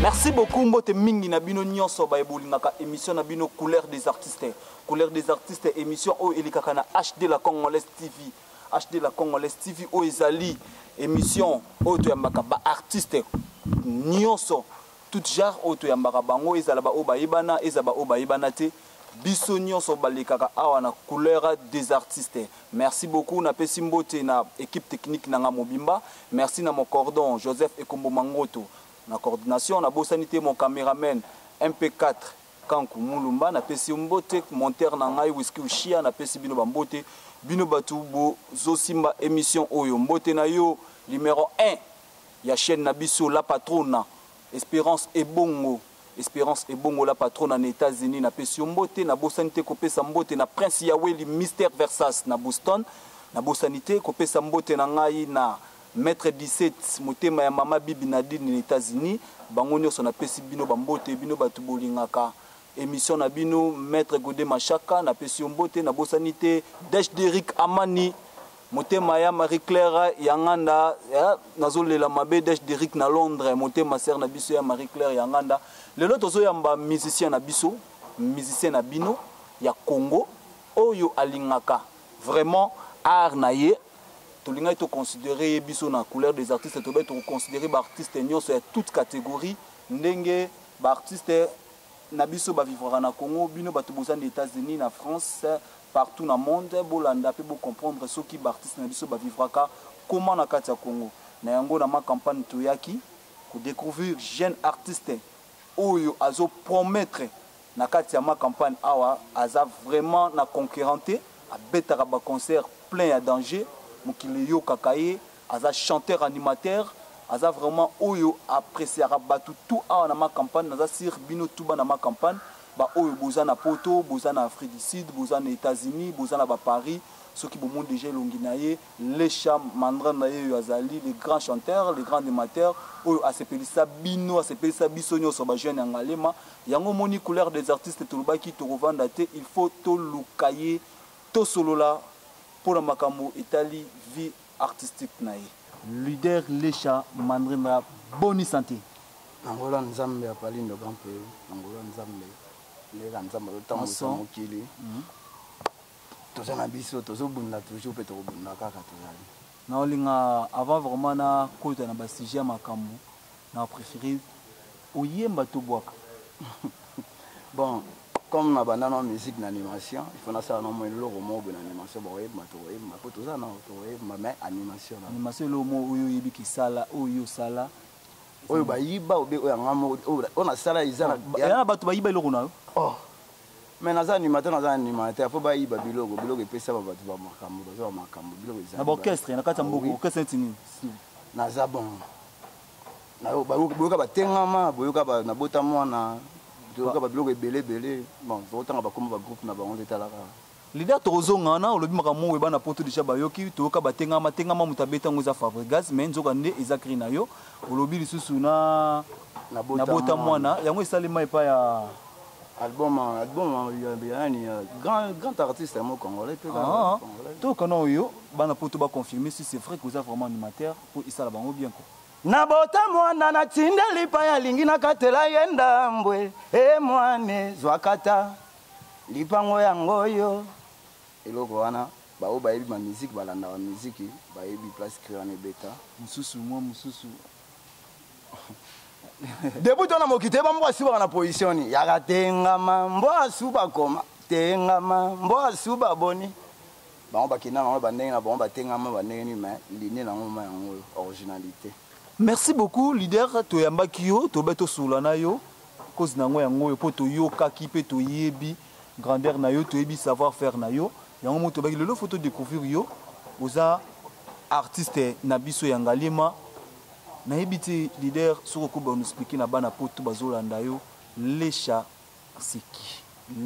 Merci beaucoup mbote mingi na bino nyonso baye bolingaka émission na bino Couleur des artistes. Couleur des artistes, émission oyo elekaka na HD la Congolaise TV. HD la Congolaise TV oyo ezali émission oyo toyambaka ba artistes nyonso, tout genre oyo toyambaka bango, ezala ba oyo bayebana, ezala ba oyo bayebana te. Biso nyonso balekaka awa na Couleur des artistes. Merci beaucoup, napesi mbote na équipe technique na nga mobimba. Merci na mon cordon Joseph Ekombo Mangoto na coordination, nabosani te mon cameraman MP4 Kanku Mulumba, napesi yo mbote, monteur na ngai Whisky Ushia, napesi bino ba mbote, bino batu bozosimba émission oyo. Mbote na yo numéro 1 ya chaîne na biso La Patrona Espérance Ebongo, Espérance Ebongo La Patrona na États-Unis, napesi yo mbote. Nabosani te kopesa mbote na Prince Yaweli Mister Versas na Boston, nabosani te kopesa mbote na ngai na Maître 17 motema ya mama Bibi Nadine na États-Unis. Bango nyonso napesi bino ba mbote, bino batu bolingaka émission na bino. Maître Godé Machaka, napesi yo mbote. Nabosani te Desh Derrick Amani, motema ya Marie Claire Yanganda, ya, nazolela mabe Desh Derrick na Londres, motema sœur na biso ya Marie Claire Yanganda. Lelo tozoyamba musicien na biso, musicien na bino ya Congo oyo alingaka vraiment art na ye. Tolingaki toconsidérer ye biso na Couleur des artistes, tobai tokoconsidérer ba artiste nyonso ya toute catégorie, ndenge ba artiste na biso bavivraka na Congo. Bino bato boza na États-Unis, na France, partout na monde, bolanda mpe bocomprendre soki ba artiste na biso bavivraka comment na kati ya Congo. Na yango na ma campagne toyaki kodécouvrir jeune artiste oyo azopromettre na kati ya ma campagne awa. Aza vraiment na concurrent te, abetaka ba concert plein ya danger, mokili eyokaka ye. Aza chanteur animateur, aza vraiment oyo appréciaka bato tout awa na ma campagne. Naza sur bino tout bana ma campagne, ba oyo boza na Poto, boza na Afrique du Sud, boza na États-Unis, boza na ba Paris, soki bomoni déjà elongi na ye, Lesha Mandra na ye oyo azali le grand chanteur, le grand animateur oyo asepelisa bino, asepelisa biso nyonso ba jeune ya Ngaliema. Yango omoni Couleur des artistes tolobaki tokovanda te, il faut toluka ye, tosolola mpona makambo etali vie artistique na ye. Leader Lesha Mandrenda, bonne santé. Na ngolo ya Nzambe ya Palindo Grand Pays, na ngolo ya Nzambe ndeka Nzambe azotambwisa mokili. Toza na biso, tozobunda toujours mpe tokobunda kaka, tozali. Naolinga avant vraiment na kota na ba sujet ya makambo, na préféré oyemba to bwaka. Bon, comme na banda na musique na animation, il faut nasala na mwa eloko moko boye na animation, bakoyemba, tokoyemba po toza na tokoyemba, mais animation na animation eloko moko oyo oyebi kisala oyo osala. Oyo bayiba obe oyo yanga moko oyo nasala eza na ya na bato bayiba eloko na yo. Oh, mais naza animateur, naza animateur, faut bayiba biloko, biloko epesa ba bato ba makambo, baza ba makambo, biloko eza na ba orchestre na kati ya mboka. Orchestre neti nini? Naza bon, boyoka batengama, boyoka nabota mwana, toyoka babiloko ebele ebele. Bon, tokotanga bakombo ba groupe na bango te, talaka. Leader, tokozonga wana. Olobi makambo moko bana Poto déjà bayoki. Toyoka batengama, tengama moto abeta yango eza Fabregas, mais nzoka nde eza cri na yo. Olobi lisusu na nabota mwana, yango esalema epai ya Album ya nani? Grand grand artiste ya mo congolais mpe. Ah, tokana oyo bana Poto baconfirme si c'est vrai que oza vraiment animateur po esala bango bien quoi. Nabota mwana, natindeli pa alingi nakatela ye ndambwe e mwane zwakata lipango yango oyo eloko wana. Baoyo bayebi ba musique, balandaka musique, bayebi place cri wana ebeta. Mosusu mwa mosusu. Depuis to na mokili toyeba mbwa asubaka na position ni yaka tengama, mbwa asuba koma tengama, mbwa asuba boni. Bango bakenda nango bandenge na bango, batengama bandenge nini, mais line nango ma yango oyo originalité. Merci beaucoup leader, toyambaki yo, tobe tosolola na yo, cause nango yango oyo mpo toyokaki mpe toyebi grandeur na yo, toyebi savoir faire na yo. Yango mo tobaki lelo faut todécouvrir yo, oza artiste na biso ya Ngaliema. Nayebi te leader soki okoba expliquer na bana Poto bazolanda yo, Lesha c'est qui?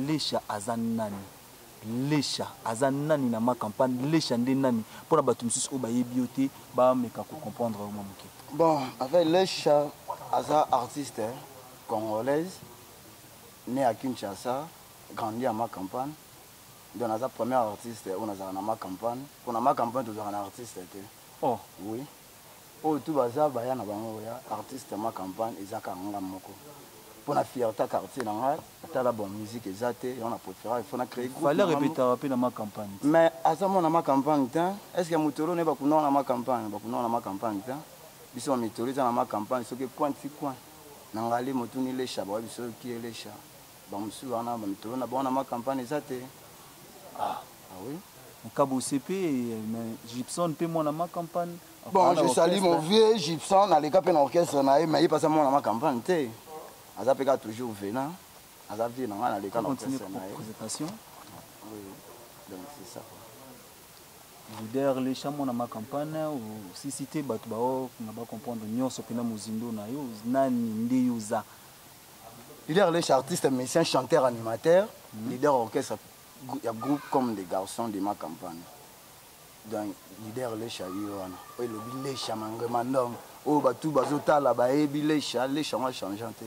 Lesha aza nani? Lesha aza nani na ma campagne? Lesha nde nani mpona bato mosusu oyo bayebi yo te bameka kocomprendre yo mwa moke? Bon, avec Lesha aza artiste congolaise, né à Kinshasa, grandi à ma campagne. Donc naza premier artiste oyo nazalaka na ma campagne. Mpo na ma campagne tozalaka na artiste te. Oh. Oui. Oyo tu baza baya na bango ya artiste ma campagne eza kaka nga moko. Mpo na fierté quartier na nga, tala bon musique eza te, yango na préféré il faut na créer groupe. Fallait répéter mpe na ma campagne. Mais aza mwana ma campagne te. Est-ce que motolo ne bakunda na ma campagne, bakunda na ma campagne te. Biso ba mitolo eza na ma campagne soki coin ti coin. Na ngali motuni lesha ba biso ki lesha. Ba musu wana ba mitolo na bango na ma campagne eza te. Ah, ah oui. Kabose mpe mais Gibson mpe mwana ma campagne. Bon, je salue mon vieux Gibson, aleka mpe na orchestre na ye, mais ye pasa mwana ma campagne te. Aza mpe kaka toujours venant. Aza vieux na ngai, naleka na Continue orchestre na ye. Présentation. Oui, donc c'est ça quoi. Leader Lesha mwana ma campagne osisi te, bato baokinga bacomprendre nyonso mpena mozindo na yo, nani nde yo oza. Leader Lesha, artiste, musicien, chanteur, animateur, leader orchestre ya groupe Comme des garçons de ma campagne. Donc leader Lesha ye wana oyo elobi Lesha mangema ndong oyo bato bazotala bayebi Lesha. Lesha yango achangeant te,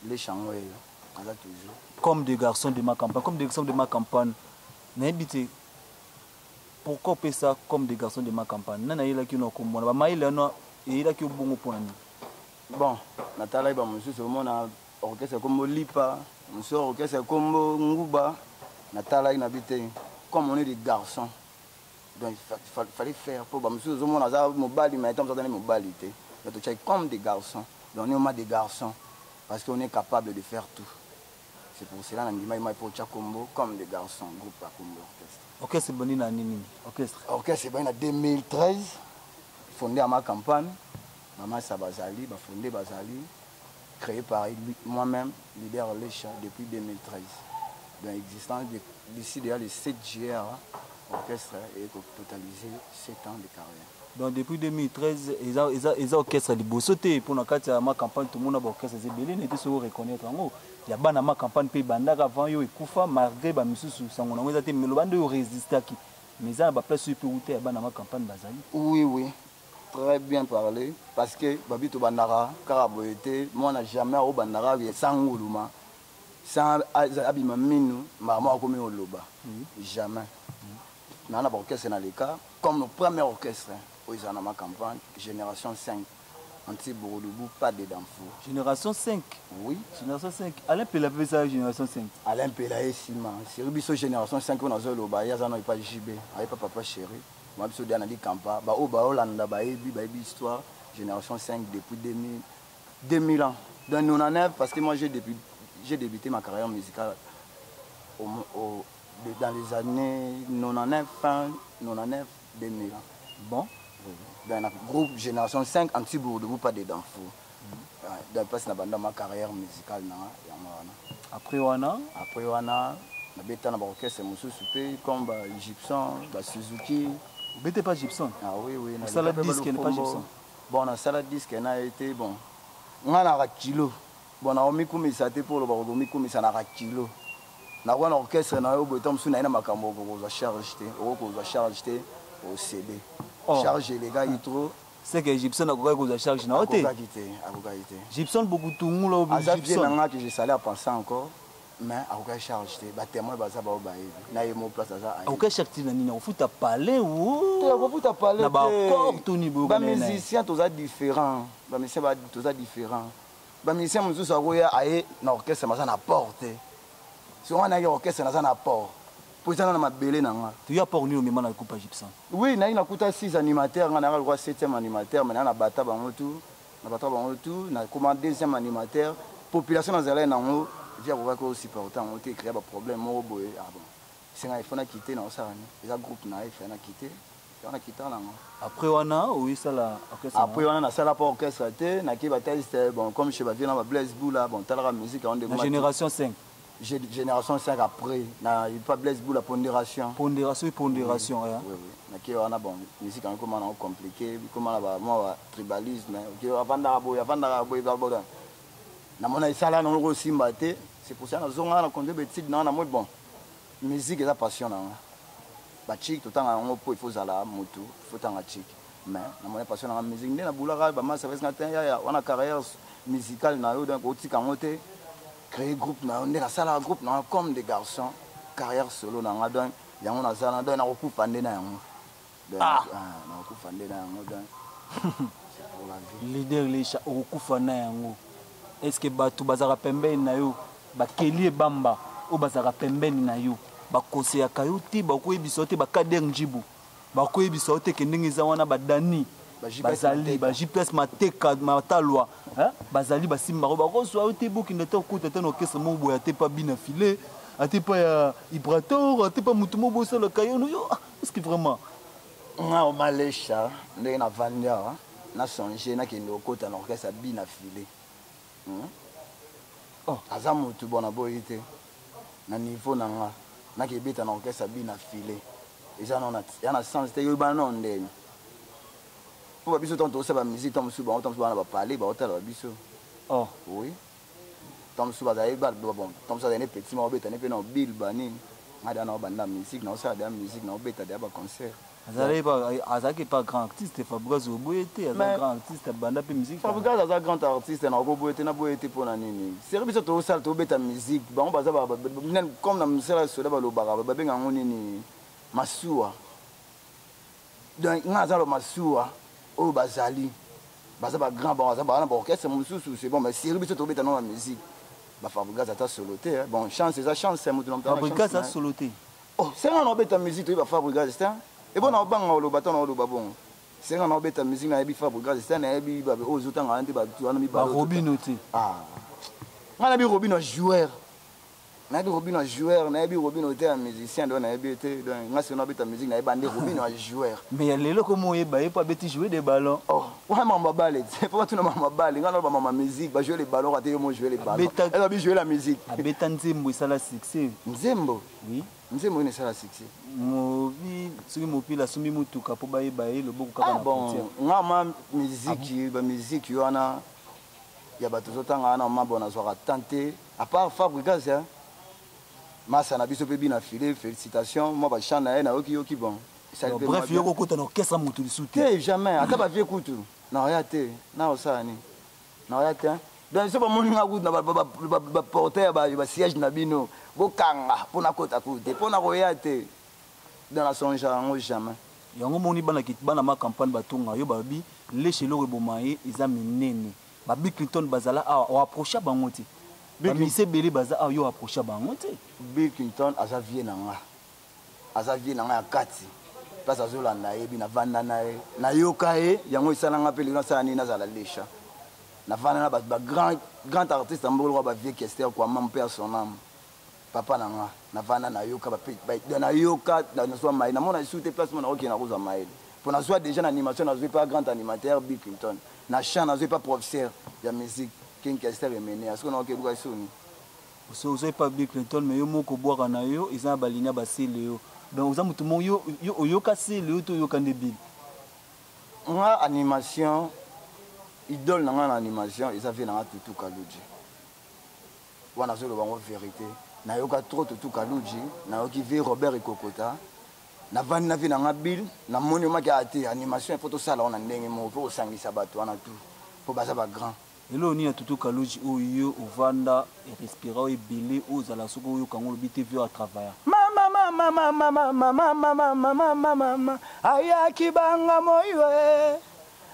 Lesha yango eyo aza toujours. Comme des garçons de ma campagne, Comme des garçons de ma campagne, nayebi te pourquoi opesa Comme des garçons de ma campagne. Nani ayelaki yo na komona bamayele wana, eyelaki yo bongo mpona nini? Bon, natalaki bamosusu, omona orchestre kombo Lipa, mosusu orchestre kombo Nguba. Natalaki na bi te, comme on est des garçons, donc il fallait faire po bamosusu ozomona aza mobali, mais ntango azali mobali te. Donc totiaki Comme des garçons, donc on est vraiment des garçons parce qu'on est capable de faire tout. C'est pour cela nandimaki mai mpo otya kombo Comme des garçons, groupe ya kombo orchestre. Orchestre ebandi na nini, orchestre? Orchestre ebandi na 2013, fondé ya ma campagne, bamasa bazali bafonde, bazali créé par moi-même, leader Lesha, depuis 2013. Donc existant d'ici déjà le 7 juillet, orchestre est totalisé 7 ans de carrière. Donc depuis 2013 eza orchestre liboso te mpona kati ya ma campagne. Tomona baorchestre eza ebele, nete soki reconnaître yango ya bana ma campagne mpe ebandaka avant yo, ekufa malgré bamisusu sango nango eza te, mais loba nde oyo résistaki, mais eza na baplace oyo mpe wuta ya bana ma campagne bazali. Oui, très bien parlé, parce que babi tobandaka kaka boye te. Mwana jamais aobandaka sans nguluma, sans abima minu mama akomi oloba jamais. Naa na baorchestre na leka comme premier orchestre oyo ezala na ma campagne, Génération 5 anti Borodubu, pas de danfou. Génération 5? Oui. Génération 5, Alain Pela mpe eza Génération 5. Alain Pela ye nsima seri biso. Génération 5 oyo nazoloba, ye aza na epa JB, ayepa papa chéri ma biso dia na likampa. Baoyo baolanda bayebi histoire Génération 5 depuis 2000, 2000 ans, donc 99, parce que moi j'ai débuté ma carrière musicale dans les années 99, fin 99, 2000. Bon. Oui. Dans le groupe Génération 5 anti-Bourdou, pas de danfou. Donc place na banda ma carrière musicale na yango wana. Après wana? Après wana nabeta na baorchestre mosusu mpe comme ba Gibson, ba Suzuki. Obete pas Gibson? Ah oui. Osala disque ne pas Gibson? Bon, nasala disque na ye te. Bon, nga naka kilo, bon, nakomikumisa te mpo oloba komikumisa naka kilo. Nakoka na orchestre na yo boye, ta mosusu naye na makambo okokozwa charge te, okokozwa charge te, osede charge elekaki trop. C'est que Gibson akokaki kozwa charge na yo te? Akokaki te, akokaki te. Gibson Bokutungula. Aza bien na nga que je salue en pensant encore, mais akokaki charge te. Batémoin baza bao bayebi na ye mo place aza. Akokaki charge te na nini? Akofuta palais o Te, akofuta palais. Na baaccord toni boye? Bamusicien toza différent, bamusicien toza différent. Bamusicien mosusu akoya aye na orchestre, baza na port te. So wana nayaki orchestre, naza na port po eza na mabele na nga. Toya port nini omema na groupe ya Gibson? Oui, nayaki nakuta 6 animateur, nga nayaka lokwa 7e animateur, mais naya na bata bango tu, na bata bango tu, nakoma deuxième animateur. Population nazalaki nango vi akokaki osupporte yango te, ecréa baproblème moko boye. Ah bon, senga ifo nakite na osala ni eza groupe na ye, ifa nakite yango, nakita nango. Après wana oyesala orchestre? Après wana nasala mpa orchestre te, nake bateste. Bon, comme chez bavie na bablaise bula, bon, talaka musique yango. Na Génération 5? Génération 5 après, na pas Blaise Bula, Pondération. Pondération et Pondération. Oui, nake wana, bon, musique yango ekoma nango compliqué, ekoma na bamwa tribalisme. Avandaka boye, avandaka boye, boye, namona esala nango kosimba te. C'est pour ça nazonga na conduire baétude nanga. Namoni, bon, musique eza passion nanga. Bachik totanga yango mpo il faut ozala motu, il faut tanga chik, mais namoni passion nanga musique nde nabulaka. Bamasa basinga te yaya wana carrière musicale na yo, donc otika yango te, créer groupe na yo. Nde nasalaka groupe nanga Comme des garçons, carrière solo nanga. Donc yango nazala, donc nakokufa nde na yango. Donc nakokufa nde na yango, donc. C'est pour la vie. Leader Lesha, okokufa na yango. Est-ce que bato bazalaka pembeni na yo, bakeli ebamba oyo bazalaka pembeni na yo, bakoseyaka yo te, bakoyebisa yo te, bakader njibu bakoyebisa yo te ke ndenge eza wana, badani bazali ba JPS Mateka Matalwa, hein? Bazali basimbaka bakozwa yo te, bokende te okuta te na orchestre moko boye, ate pa bina filet, ate pa ya Ibrator, ate pa motu moko bosalaka yo yo. Ah, est-ce que vraiment Nga omalesha ndenge navandi awa, na songe nakende kokota na orchestre ya bina filet. Oh. Aza motu bon, naboyi te na niveau na nga nakebeta na orchestre ya bina filet, eza ya na sens te. Yoyebana nao ndeni mpo babiso ntango tokosala bamusique, ntango mosusu bango, ntango mosusu bana bapale baotala babiso. Oh. Oui, ntango mosusu bazali bon, ntango mosusu azali ne petit moko obeta ne mpe na obile banini. Nga deya naobanda musique, naosala deya musique, naobeta deya baconcert. Azalaki pas grand artiste Fabregas, oboye te, aza grand artiste, abanda mpe musique. Fabregas aza grand artiste, nakoboye te, naboye te. Mpo na nini? Seri biso tozosala, tobeta musique, bango baza comme na mosala ya soda, balobaka, babenga yango nini, masuwa. Donc nga aza ba masuwa oyo bazali, baza bagrand, bango baza baa na baorchestre mosusu, c'est bon. Mais seri biso tobeta no na musique, baFabregas ata solo te. Bon, chance eza chance ya moto na moto. Fabregas aza solo te. Oh, senga na obeta musique, toyebi baFabregas te. Ebo na obanga oloba to na oloba bongo, senga na obeta musique, nayebi Fabregas te, nayebi oyo ozotanga wana te, bato wana mibale. Barobino te? Ah, nga nayebi Robino joueur, nayebi Robino joueur, nayebi Robino te ya musicien. Donc nayebi te. Donc nga sikoyo nabeta musique, nayeba nde Robino ya joueur. Mais ya lelo komo oyeba ye mpo abeti jouer de ballon. Oh, wana makambo ya bale te, po batuna makambo ya bale. Nga naloba mama musique, bajouer le ballon ate yo mo jouer le ballon, ezabi jouer la musique. Abeta nzembo esala succès. Nzembo? Oui. Nzembo wana esala succès? Mobi soki mopila asombi motuka mpo bayeba ye loboko kaka Ah, na bon frontière. Nga ma musique, bamusique wana ya bato ozotanga wana, ma bon, nazwaka temps te, à part Fabregas ya masa na biso mpe bina file. Félicitation, mwa bachant na ye nayoki yoki, bon, esali mpe mwa Bref, bien. yo kokota na orchestre motu lisu te? Te, jamais. Ata bavie kutu naoya te, naosala nini, naoya te. Donc so bamoni nga kutu na baporte ya basiège na bino, bokanga mpo nakota kutu te, mpo na koya te. Donc nasonja yango jamais. Yango moni bana bana ma campagne batonga yo, babi leshe eloko eboma ye eza minene. Babi Clinton bazala awa, oapprocha bango te? Bamise ebele baza awa, yo oapprocha bango te? Bill Clinton aza vie na nga, aza vie na nga ya kati. Place azolanda, yebi navanda na ye, nayoka ye, yango esalanga mpe lelo nasala nini, nazala lesha. Navanda na bato bagrand grand artiste ya mboka lokola bavie Kester Kwama mpe ya son âme, papa na nga. Navanda, nayoka, nayoka, nazwa mayele. Namona lisusu te place mo nakokende nakozwa mayele, mpo nazwa déjà na animation, nazwi pa grand animateur Bill Clinton, na chant nazwi pa professeur ya musique King Kester Emene. Soki nakoki eluka soni. Ozwi pa Bill Clinton, mais yo moko obwaka na yo eza na balinia basele yo. Donc oza motu moko yo oyoka sele yo to oyoka nde Bill? Nga animation, idole na nga na animation eza vie na nga Tutu Kaluji. Wana azoloba yango vérité. Nayoka trop Tutu Kaluji, nayoki vie Robert Ekokota, navandi na vie na nga Bill, namoni omaki aya te. Animation ifo tosala wana ndenge moko mpo kosangisa bato wana tout, mpo baza bagrand. Eloko nini ya Tutu Kaluji oyo yo ovanda erespira, oyo ebele oyo ozala soki oyoka yango olobi te vie atravailla? Mama mama mama mama mama mama mama mama ayaki banga moywe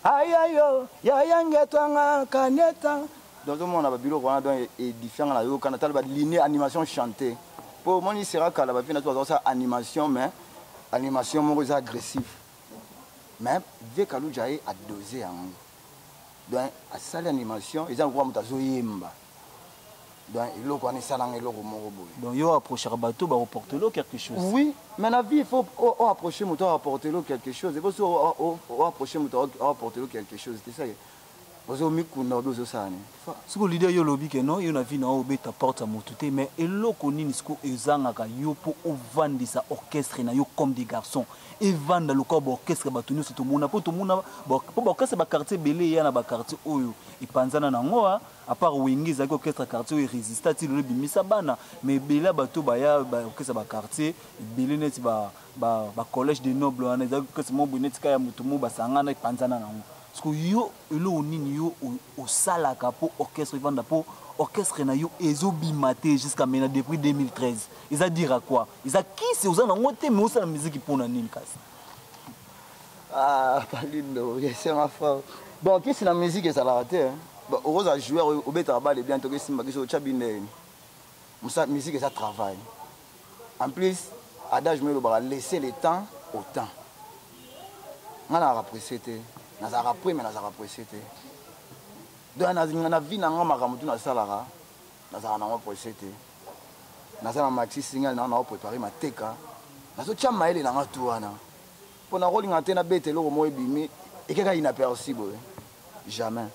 ayayo yayangetwanga kaneta. Donc ozomona babiloko wana, donc édifianga, nayoka, natala baligne animation chanté, mpo omoni sera kala bavie na to bazakosala animation, mais animation moko eza agressif, mais vie Kaluja ye adose yango. Donc asali animation eza lokola moto azoyemba. Donc eloko wana esalanga eloko moko boye. Donc yo approchaka bato bakoportelo quelque chose? Oui, mais na vie il faut approcher moto aapporter quelque chose. Il faut so approcher moto aapporter quelque chose te, ça ozomikunda obi ozosala nini? Soki leader, yo olobi ke non, yo na vie na yo obeta porte ya motu te, mais eloko nini siko ezangaka yo mpo ovandisa orchestre na yo comme des garçons, evanda lokola baorchestre bato nyonso tomona? Mpo tomona mpo baorchestre baquartier ebele eya na baquartier oyo epanzana nango. À part Wenge, ezalaki orchestre quartier oyo erésista ti lelo, ebimisa bana. Mais ebele ya bato baya baorchestre baquartier ebele neti bacollège de noble wana, ezalaki orchestre moko boye neti ka ya motu mo basangana, epanzana nango. Parce que yo, eloko nini yo osalaka mpo orchestre evanda, mpo orchestre na yo ezobima te jusqu'à maintenant depuis 2013? Eza dire à quoi? Eza kisi oza nango te, mais osala miziki mpona nini kasi? Ah, Palindo, esenga fort. Bon, kisi na musique ezalaka te. Bon, okozala joueur, obetaka balle bien, toki esimba kisi otya bindeni. Mosa musique eza travail. En plus, adage mo elobaka: laisser le temps au temps. Nga nazalaka pressé te. Nazalaka prêt, mais nazalaka pressé te. Donc na vie na nga, makambo tu nasalaka, nazalaka nango pressé te. Naza na maxi single nanga, nao préparé mateka, nazotya mayele nanga tu wana mpo nakolinga te nabeta eloko moko ebimi ekeka inaperçu boye, jamais.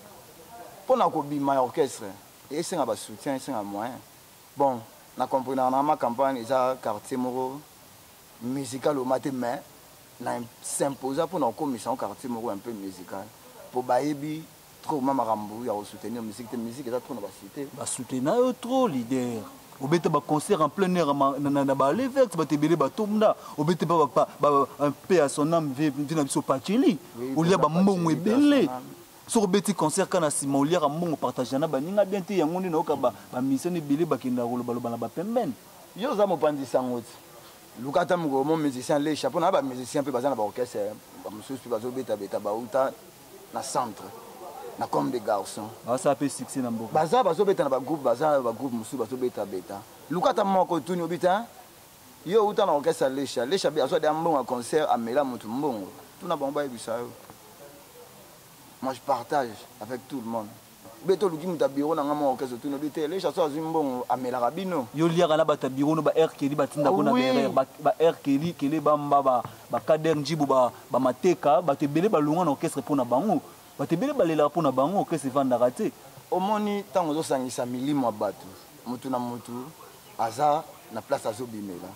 Mpo na kobima ya orchestre, esenga basoutien, esenga moyen. Bon, na comprenaka na ma campagne eza quartier moko musical oma te, mais na s'imposa mpona kokomisa ngo quartier moko un peu musical, mpo bayebi trop ma makambo ya kosoutenir musique te. Musique eza trop na bacité. Basoutenir yo trop, leader. Obeta baconcert en plein air na baallée verte, bato ebele batomda. Obete mpe mpe à son âme, vie na biso Pacheli, olia bambongo ebele. Soki obeti concert kaka, na nsima oliaka mbongo, partage na baninga bien te. Yango nde nayoka bamission ebele bakendaka kolobaloba na bapembeni. Yo oza mopanzi sango ti luka ata mokolo mo musicien lesha, mpo na bamusicien mpe baza na baorchestre bamosusu mpe bazobetabeta, bauta na centre na Comme des Garçons. Basala mpe succès na mboka. Baza bazobeta na bagroupe, baza na bagroupe mosusu bazobetabeta. Luka ata moko, tuni obi te: yo outa na orchestre lesha, lesha azwa deya mbongo ya concert, amela motu mbongo. Tuna bango, bayebisa yo. Moi, je partage avec tout le monde. Be toluki moto ya bureau na nga mo orchestre, tuni obi te: lesha so azwi mbongo, amelaka bino? Yo liaka na bato ya bureau no, ba r keli batindako na berere, ba r keli kele bamba, bakader njibu, bamateka, bato ebele balongwa na orchestre mpo na bango. Bato ebele balelaka mpo na bango, orchestre evandaka te. Omoni, ntango ozosangisa milimo ya bato, motu na motu aza na place azobimela.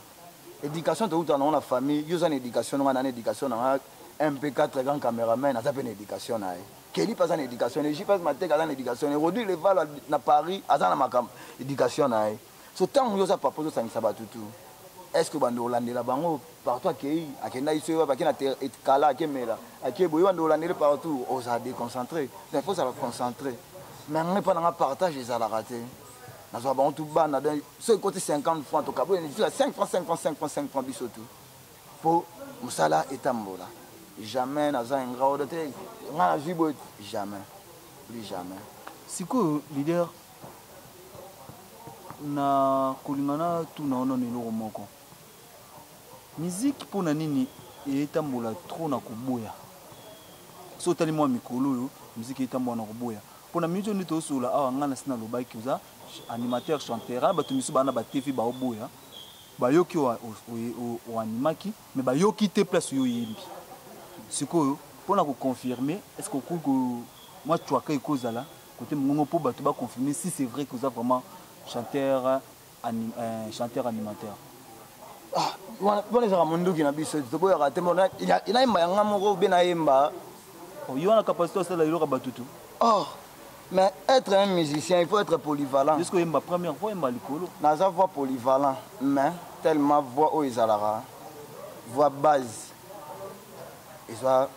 Éducation toutaka nango na famille. Yo oza na éducation nanga, na éducation nanga. MP4 grand cameraman aza mpe na éducation na ye, Keli mpe aza na éducation na ye, Jipas Mateka aza na éducation na ye, Rodrigue Leval na Paris aza na makambo éducation na ye. So ntango yo oza papa, ozosangisa bato tu, est ce que bando olandela bango partout? Akei, akendaki so bake na kala, akemela, ake boye, bando olandele partout, ozala déconcentré. Il faut ozala concentré. Mais ngai, mpa nanga, partage ezalaka te. Nazwaka bango tu bana. Donc soki ekoti 50 francs, tokaboyi 5 francs, 5 francs, 5 francs, 5 francs, biso tu, mpo mosala etambola. Jamais naza ingrat oyo te, ngai nazwi boye, jamais, plus jamais. Sikoyo, leader, na kolinga na tuna ono na eloko moko: miziki mpo na nini etambola trop na koboya? So otali mwa mikolo oyo, miziki etambola na koboya. Mpo na miniti oyo nde tozosola awa, ngai na si nalobaki oza animateur chanteur. Ana bato misusu baa na batv baoboya, bayoki oanimaki, mais bayoki te place oyo oyembi. Sikoyo, mpona koconfirme, est ce que okoki mwa cwaka ekozala kote mongongo mpo bato baconfirme si c'est vrai que oza vraiment chanteur, chanteur animateur? Ah, wana ezalaka monduki na biso, toboyaka te. Nayemba yanga moko be nayemba. Yo wana capacité osala eloko ya bato tu. Oh, mais être un musicien, il faut être polyvalent. Jusque oyemba première voix, oyemba likolo. Naza voix polyvalent, mais tellement voix oyo ezalaka voix base, eza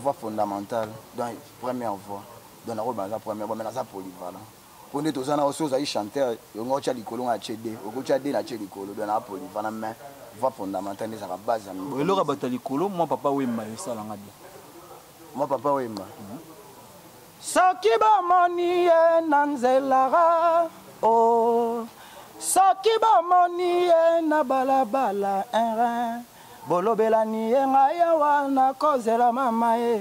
voix fondamentale, donc première voix. Donc nakoyeba naza première voix, mais naza polyvalent, mpo nde toza na oso ozali chanteur yongo, otya likolo, nga atie d, okotya d na tie likolo. Donc naza polyvalent, mais voix fondamentale nde ezalaka base ya. Eloko ya bato ya likolo, mwa Papa Wemba esalanga bien. Mwa Papa Wemba. Soki bamoni ye na nzela o oh. Soki bamoni ye na balabala, un bolobelani ye: ngai awa nakozela mama ye.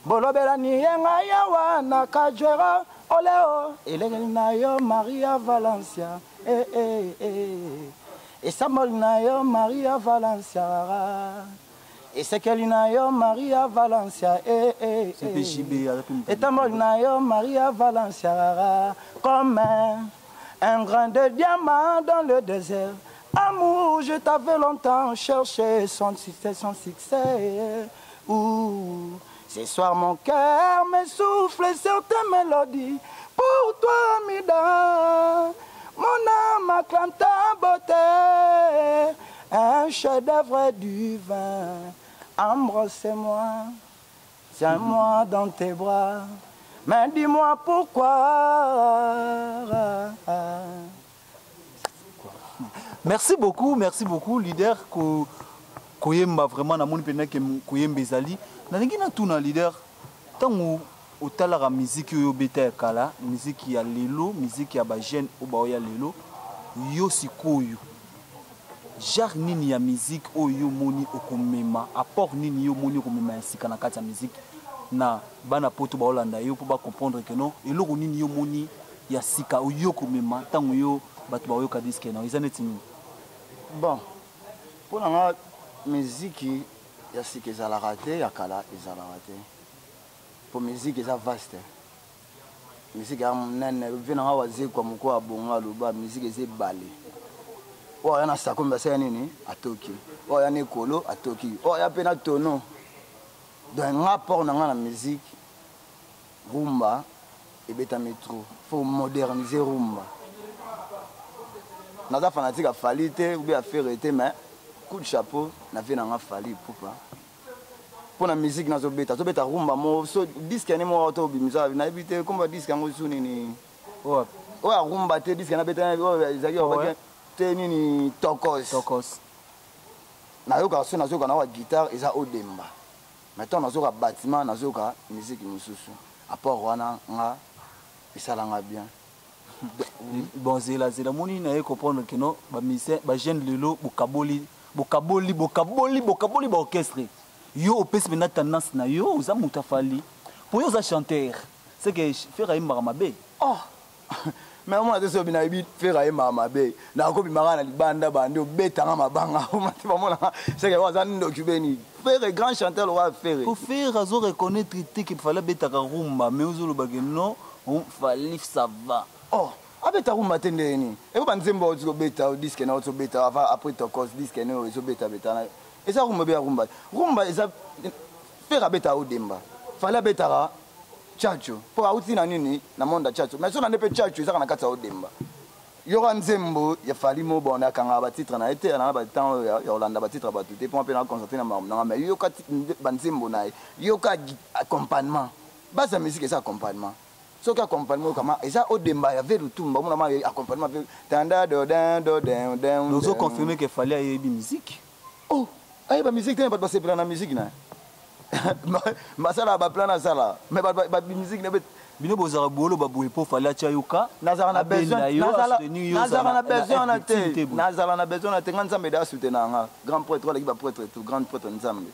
Bolobelani ye: ngai awa nakajwera oleo elekeli na yo Maria Valencia, eh, eh, eh. Esamboli na yo Maria Valencia, esekeli na yo Maria Valencia, eh, eh, eh. Etamboli na yo Maria Valencia, comme un grain de diamant dans le désert. Amour, je t'avais longtemps cherché, sans succès, sans succès. Ouh, ce soir mon cœur me souffle certaines mélodies pour toi, Mida. Mon âme acclame ta beauté, un chef-d'œuvre du vin. Embrassez-moi, tiens-moi dans tes bras, mais dis-moi pourquoi. Merci beaucoup, merci beaucoup, leader. Ko koyemba vraiment, namoni mpenza ke koyemba ezali. Nalingi natuna, leader, ntango Otalaka miziki oyo obeta ya kala, miziki ya lelo, miziki ya ba jeunes oyo baoya lelo, yo sikoyo genre nini ya musique oyo yo omoni okomema, apport nini yo omoni okomema ya sika na kati ya musique na bana poto baolanda yo mpo ba comprendre que non, eloko nini yo omoni ya sika oyo okomema ntango yo bato baoyoka disque na yo eza neti nini? Bon, mpo na nga miziki ya sika ezalaka te, ya kala ezalaka te. Po musique eza vaste. Musique ya munene, vie na nga wazekwa moko abonga aloba musique eza ebale. Oyo aya na sakombi asala nini? Atoki. Oyo aya na ekolo atoki. Oyo aya pe na tono. Donc nga apport na nga na musique rumba ebetami trop. Faut moderniser rumba. Naza fanatique ya Fally te ou bien ya Ferre te mais coup de chapeau na vie na nga Fally Ipupa. Mpo na musique nazobeta, azobeta rumba moko so disque yani moko to obimisa nayebi te komba disque yango su nini oyo ya rumba te disque nabeta oyo ezalaki te nini tokos tokos. Nayokaka so nazoyoka nayoka guitare eza odemba, mais ntango nazoyoka bâtiment nazoyoka musique mosusu apport wana nga esalanga bien. Bon, zela zela, moni na ye comprendre que non, ba musiciens, ba jeunes lelo bokaboli bokaboli bokaboli bokaboli ba orchestre. Yo opesi mena tendance na yo oza moto afali po yo oza chanteur, c'est que Ferre ayembaka mabe. Oh mais omona te soki nayebi Ferre ayembaka mabe, nakobimaka na libanda bandi obetanga mabanga omona te bamonaka c'est que aza ndoki beni. Ferre grand chanteur lokola Ferre. Po Ferre azo reconnaître te que Fally abetaka rumba, mais ozoloba que non, Fally ça va. Oh, abeta rumba te ndenge nini? Eko ba nzembo oyo ozobeta, o disque na ozobeta avant après tokos disque ne oyo ezobeta beta na. Eza rumba be ya rumba. Rumba eza Ferre abeta odemba. Fally abetaka tchatcho. Po auti na nini na monde ya tchatcho. Mais so na nde pe tchatcho ezaka na kati ya odemba. Yoka nzembo ya Fally mo bon akanga ba titre na ye te, na ba temps oyo ya kolanda ba titre bato te, po pe na concentrer na makambo na nga, mais yoka ba nzembo na ye, yoka accompagnement. Base ya musique eza accompagnement. Soki accompagnement kama eza odemba ya Velu Tumba, omona ma accompagnement Velu tanda do den do den den. Nous avons confirmé que Fally ayebi musique. Oh, ayeba musique te, bato basepela na musique na. Masala ba plan na sala, mais ba ba musique na bino bozala bolo ba boye po Fally atia yoka. Nazala na besoin, nazala nazala na besoin na te. Nazala na besoin na te, nga Nzambe da soutenir nga. Grand prêtre wala ki ba prêtre tout, grand prêtre Nzambe.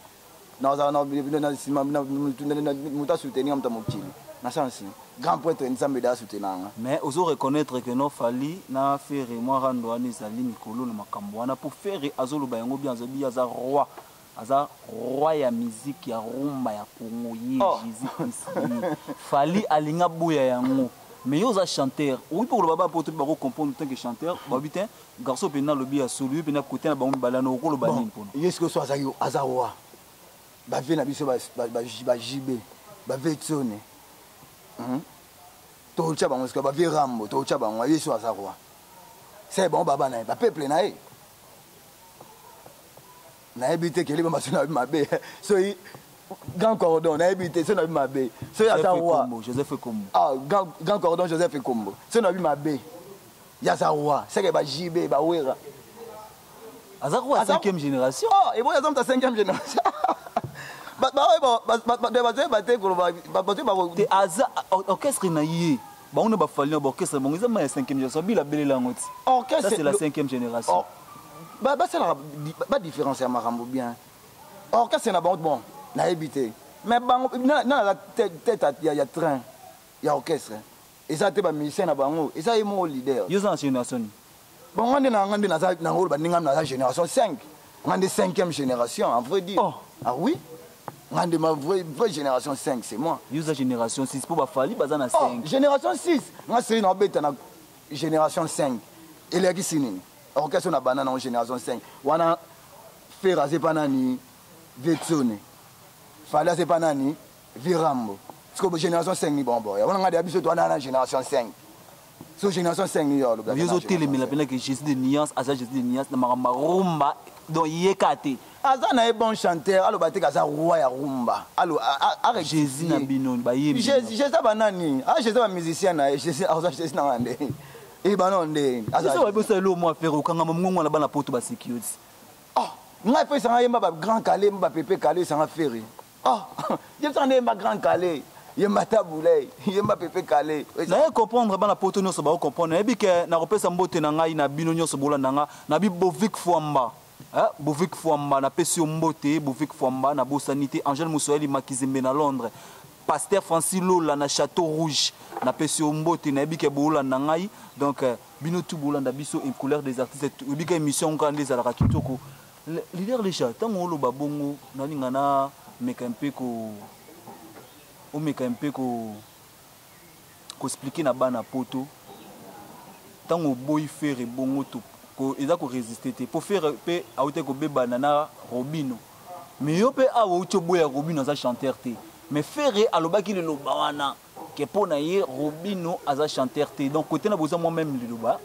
Nazala na na sima na muta soutenir muta mokili. Na sens grand prêtre Nzambe da soutenir nga. Mais ozo reconnaître que non Fally na Ferre moi rando wana ezali mikolo na makambo wana po Ferre azoloba yango bien, azobi aza roi. Aza roi ya musique ya rumba ya Congo ye. Oh. Jésus Christ ye. Fally alinga boya yango. Mais yo oza chanteur, oyi po koloba ba poto ba ko comprendre tant que chanteur, ba bite garçon pena lobi ya solo, yo pena côté na bango mibale na okoloba nini pona. Ye siko so azaki aza roi. Ba vie na biso ba ba ba JB, ba vie tsone. To tcha bango siko ba vie Rambo, to tcha bango ye so aza roi. C'est bon baba na ye, ba peuple na ye. Nayebi te kele ba so na mabe. So grand cordon nayebi te so na mabe. So aza roi. Joseph Ekombo. Ah grand cordon Joseph Ekombo. So na mabe. Ya za roi, c'est que ba JB ba Wera. Aza roi 5e génération. Oh, et bon aza muta 5e génération. Ba ba ba ba ba ba ba te ko ba ba ba ba te aza orchestre na ye. Ba on ba fali ba orchestre bon ils ma 5e génération bila belela ngoti. Orchestre ça c'est la 5e génération. Oh. Ba ba c'est la ba différence ya makambo bien. Orchestre na bango bon na éviter. Mais bango na na la tête ya ya train ya orchestre. Et ça te ba musicien na bango, et ça est mon leader. Yo za génération ni. Bon ngande na ngande na za na ngolo ba ninga na génération 5. Ngande 5e génération en vrai dire. Oh. Ah oui. Ngande ma vraie génération 5 c'est moi. Yo za génération 6 pour ba fali baza na 5. Oh, génération 6. Nga c'est na beta na génération 5. Eleki sinini. Orchestre na banana en génération 5. Wana faire c'est pas nani Vetsone. Fala c'est pas nani Virambo. Parce que génération 5 ni bon bon. Wana ngade abiso to na génération 5. So génération 5 ni yo. Yo zo telemela pena que Jésus de nuance, aza Jésus de nuance na makamba rumba donc yekate. Aza na bon chanteur, alo bateka aza roi ya rumba. Alo a Jésus na bino ba yembi. Jésus Jésus ba nani? Ah Jésus ba musicien na Jésus aza Jésus na ngande. E ba non nde. Aza ba bosa lo mo affaire okanga mongongo na bana poto ba sécurité. Oh, ngai pe sanga yemba ba grand calé, ba pépé calé sanga ferré. Oh, je sanga yemba grand calé. Yemba Tabuley, yemba Pepe Kale. Naye comprendre bana poto nyonso bao comprendre. Nayebi ke nakopesa mbote na ngai na bino nyonso bolanda nga. Nabi Bovik Fwamba. Hein? Bovik Fwamba napesi yo mbote, Bovik Fwamba nabosani te. Angèle Musoyeli Makizembe na Londres. Pasteur Francis Lola na Château Rouge napesi yo mbote, nayebi ke bolanda ngai. Donc euh, bino tout bolanda biso en couleur des artistes. Oyebi ke émission nka nde ezalaka kitoko. Leader Lecha, ntango oloba bongo nalinga na meka mpe ko omeka mpe ko ko na bana poto ntango oboyi Ferre bongo to ko, eza ko résister te po Ferre mpe auti kobebana na Robino, mais yo mpe awa outi oboya Robino aza chanteur te, mais Ferre alobaki liloba wana ke mpo na ye Robino aza chanteur te. Donc côté na boza moi même liloba.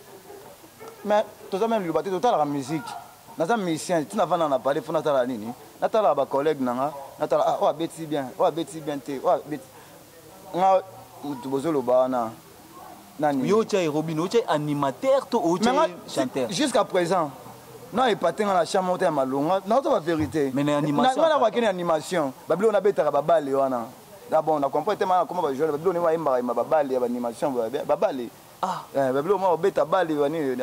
Mais toza même liloba te, totalaka musique. Naza musicien, ntina vanda na palais, fo natala nini? Natalaka bacollègue na nga, natala, ah, oyo abeti bien, oyo abeti bien te, oyo abeti nga motu bozoloba wana nani. Yo otya Robino, otya animateur to otya chanteur? Jusqu'à présent na epate nga na chambre moko te ya malonga, naoto bavérité. Mais na animation? Nga nakwakeni animation, babiloko nabetaka babale wana na bon na comprendre te, mana koma bajeune, babiloko ndenge bayembaka yemba babale ya baanimation, babale. Ah. Eh, babiloko moko obeta bale bani,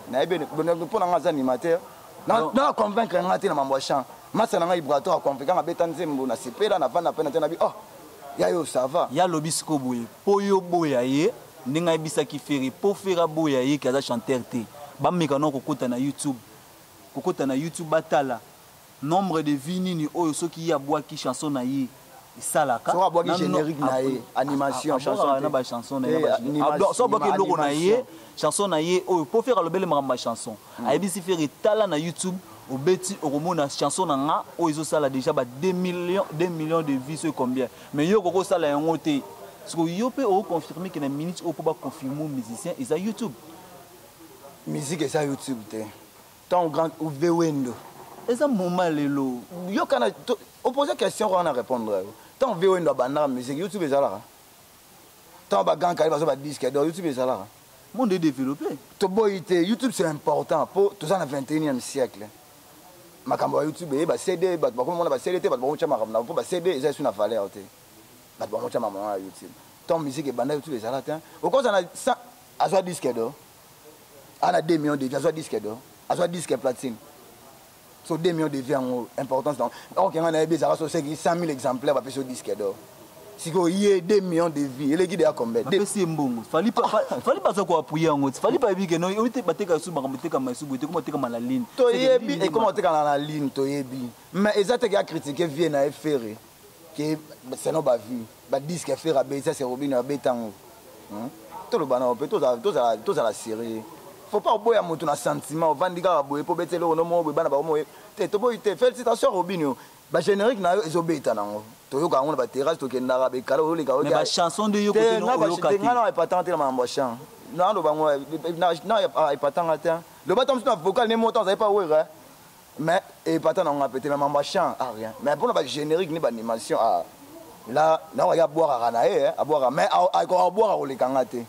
nayebi mpo na nga aza animateur, na convaincre nga te na mambo ya chant. Masa na nga Ibrato aconvaincre nga, abeta nzembo, nasepela, navanda mpe na te, nabi oh ya yo, ça va. Ya lobi sikoyo boye, mpo yo boya ye ndenge ayebisaki Ferre, mpo Ferre aboya ye ke aza chanteur te, bameka no kokota na YouTube, kokota na YouTube, batala nombre de vues nini oyo soki ye abwaki chanson na ye esalaka. Soki abwaki générique na ye, animation, chanson na bachanson na ye, so abwaki eloko na ye, chanson na ye oyo, mpo Ferre alobeli makambo ya chanson, ayebisi Ferre: tala na YouTube, obeti, okomona chanson na nga oyo ezosala déjà ba 2 millions, 2 millions de vues, soki combien, mais yo okoki osala yango te. Sikoyo yo mpe okoconfirme ke na minute oyo, mpo baconfirme musicien, eza YouTube? Musique eza YouTube te. Ntango grand Uve Wendo Eza moment lelo. Yokana, opose question wana, répondre yo. Ntango Ve Wendo abandaka musique, YouTube ezalaka? Ntango bagrand Kale bazwa badisque donc, YouTube ezalaka? Monde est développé. Toboyi te, YouTube c'est important mpo toza na 21e siècle. Makambo ya YouTube eye, bacd, bato bakomona bacd te, bato bakomotya makambo na mpo bacd eza esu na valeur te, bato bakomotya makambo na YouTube. Ntango musique ebanda, YouTube ezala te. Okoza na azwa disque d'or, ana 2 millions de vues, azwa disque d'or, azwa disque platine, so 2 millions de vues yango importance nango ok, nga nayebi ezalaka so seki 100 000 exemplaires bapesi yo disque d'or. Sikoyo ye 2 millions de vues eleki deya combien? Bapesi ye mbongo. Fally baza koappuyer yango ti Fally bayebi ke no oyi te, bateka esu makambo etekama esu boye te, koma otekama na ligne. Toyebi ekoma otekama na ligne, toyebi, mais eza teke acritique vie na ye Ferre ke selon bavue badisque Ferre abeti, ase Robino abeta yango. Toloba na mpe tozala sérieux, faut pas oboya moto na sentiment. Ovandi kaka boye mpo obeti eloko no moko boye, bana bango te. Toboyi te, félicitation Robino, bagénérique na yo ezobeta nango, toyoka yango na baterrasse, tokendaka bekala, oyoleka. Bachanson nde yo oyoka te. Nga na epatanga te na makambo ya chant, naloba ngo na epatanga te. Loba ta mosusu na vocal ne moto azali pa Wera, mais epata nango nga pe te. Mais makambo ya chant, ah, rien. Mais mpona bagénérique ni baanimation, ah là nakoki abwakaka na ye, abwaka, mais abwaka koleka nga te,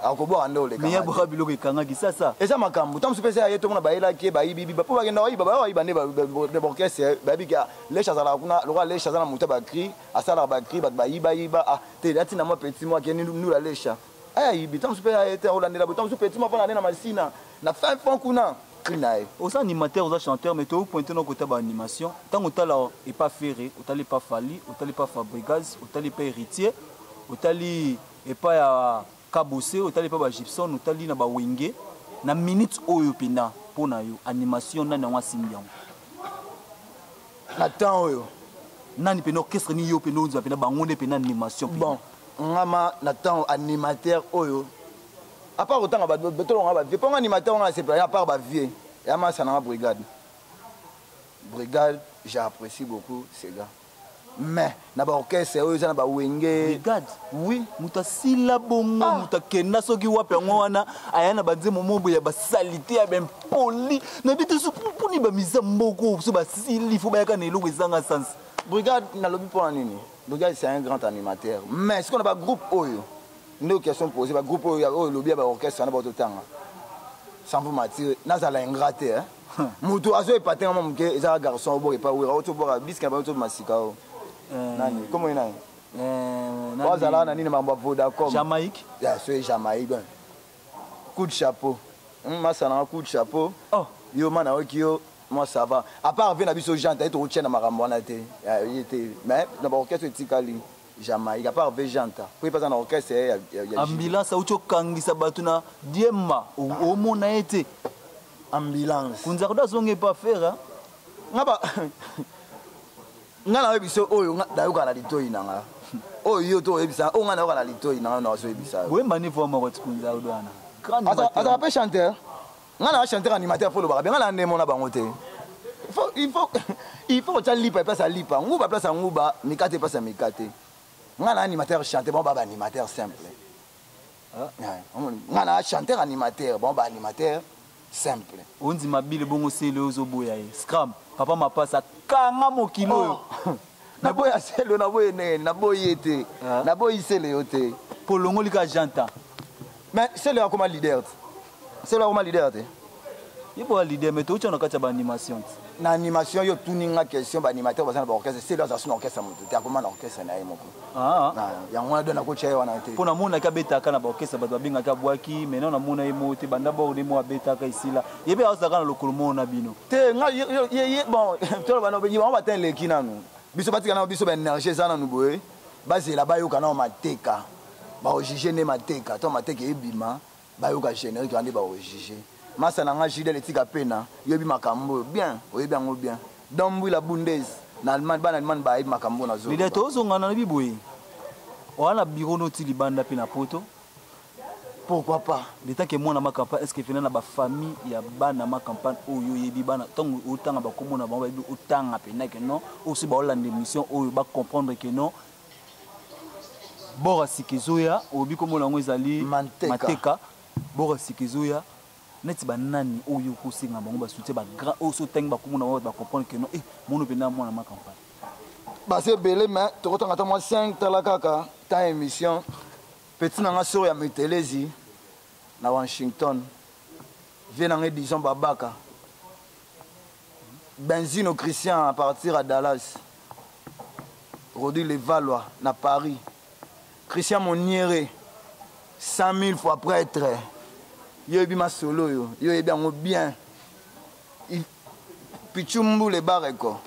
akobwaka nde oleka. Mais yabwaka biloko ekangaki sasa. Eza makambo ta mosusu mpe eza ya ye. Tomona bayelaki ye, bayibibi mpo bakenda bayiba, baya bayiba nde baorchestre. Bayebi ke Leshe azalaka kuna, lokola Leshe aza na moto ya bacri, asalaka bacri, bato bayibayiba. Ah te, atinda mwa petit mwa akende ndula Lesha, aya yibi. Ta mosusu mpe ya ye te, akolandela boye. Ta mosusu petit mwa mpona nde na masina na fin fond kuna, cri na ye. Oza animateur, oza chanteur, mais topointe na kota baanimation. Ntango otala epa Ferre, otali epa Fally, otali epa Fabregas, otali epa Héritier, otali epa ya Kabose, otali epa bagibson, otali na bawenge, na minute oyo mpenza, mpo na yo animation, nani yango asimbi yango? Na temps oyo? Nani mpena, orchestre nini yo mpena onzwa mpena bango nde mpena animation? Bon, ngama na temps animateur oyo, à part otanga tolonga bavie, mponga animateur wana asepela, à part bavie ya masa nanga Brigade, Brigade, j'apprécie beaucoup ces gars. Mais na baorchestre oyo eza na bawenge. Brigade? Oui. Moto asila bongo, moto akenda soki wapi yango wana, aya na banzembo moko ya basalite, ya bempoli, nayebi te mponi bamisa mboko so basili, fo bayaka na eloko ezanga sens. Brigade, nalobi mpona nini? Brigade, c'est un grand animateur, mais sikoyo na bagroupe oyo nde question posé, bagroupe oyo oyo olobi ya baorchestre wana baototanga, sans vous mentir, nazala ingrat te, moto azo épater nga mwa moke, ezaka garçon oboka epa Wera, oti oboka disque na bango to masika o nani, komo ye nani? Eh, Azalaka na nini, mambo ya Vodacom. Jamaïque. Ya so Jamaïque, donc coup de chapeau. Masa nanga, coup de chapeau. Oh. Yo ma nayoki yo, moi ça va. À part ve na biso Jante, aye tokotia na makambo wana te. Ye te, mais na baorchestre etikali Jamaïque, à part ve Janta po ye mpe aza na orchestre ya Ambulance auti okangisa bato na Diema, omona ye te. Ambulance. Kunzardo azongi epa Ferre. Nga ba nga nayebi so oyo nayoka na litoi na nga, oyo yo to oyebisa, oyo nga nayoka na litoi na nga na ozoyebisa yo. Boyemba nde voix moko ti Kunzardo wana. Grand Azalaka mpe chanteur. Nga na chanteur animateur, fo lobaka bien. Nga na ndemo na bango te. Il faut kotya lipa eplace ya lipa, nguba place ya nguba, mikate eplace ya mikate. Nga na animateur chanteur, bango ba baanimateur simple. Nga na chanteur animateur, bango baanimateur simple. Ondima bile bongo sele ozoboya ye scram papa mapasa kanga mokili oyo. Naboya sele, naboyi ndenge naboyi ye te. Naboyi sele yo te. Mpo longoli ka Janta. Mais sele akoma leader te, sele akoma leader te. Ye boya leader, mais touti na kati ya baanimation ti. Na animation, yo tuni nga question, baanimateur baza na baorchestre. Sele aza so na orchestre moto te, akoma na orchestre na ye moko. Yango wana do nakotya ye wana te. Mpo namonaki abetaka na baorchestre, bato babengaki abwaki. Maintenant namona ye moko te, banda bord mo abetaka esila, ye mpe azalaka na lokolo moko na bino. Te, nga ye bon, toloba bango bata eleki nanu biso, batika nano biso baénergie eza nanu boye. Bazela bayoka nano Mateka, baojuge nde Mateka to Mateka ebima, bayoka générique wana nde baojuge. Masa na nga Jidel etika pena, yoyebi makambo oyo bien, oyebi yango bien. Dombwila Bundes na Allemagne, bana Allemagne bayebi makambo oyo. Leader, tozongana na biboye oza na biro noti libanda mpe na poto. Pourquoi pas? L'état ke mwana macampagne, est ce que fena na bafamille ya bana macampagne oyo oyebi bana, ntango otanga bakomona bango, bayebi otanga mpena ke non, oyo so baolanda émission oyo bacomprendre ke non, bora sika ezoya, oyebi komona yango ezali Manteka. Mateka bora sika ezoya neti banani oyo okosenga bango basoutien, bagrand oyo so otangi bakomona bango, bacomprendre ke non, eh, mono mpena mwana macampagne? Baza ebele, mais tokotanga ta mwa 5. Tala kaka ta émission, petit na nga soro ya Metelezi na Washington, vie na nga Edison Babaka Benzino Christian à partir à Dallas, Rodrigue Levallois na Paris, Christian Moniere 100 000 fois prêtre. Yo yebi masolo oyo, yo yebi yango bien. Pichu Mbule Bareko,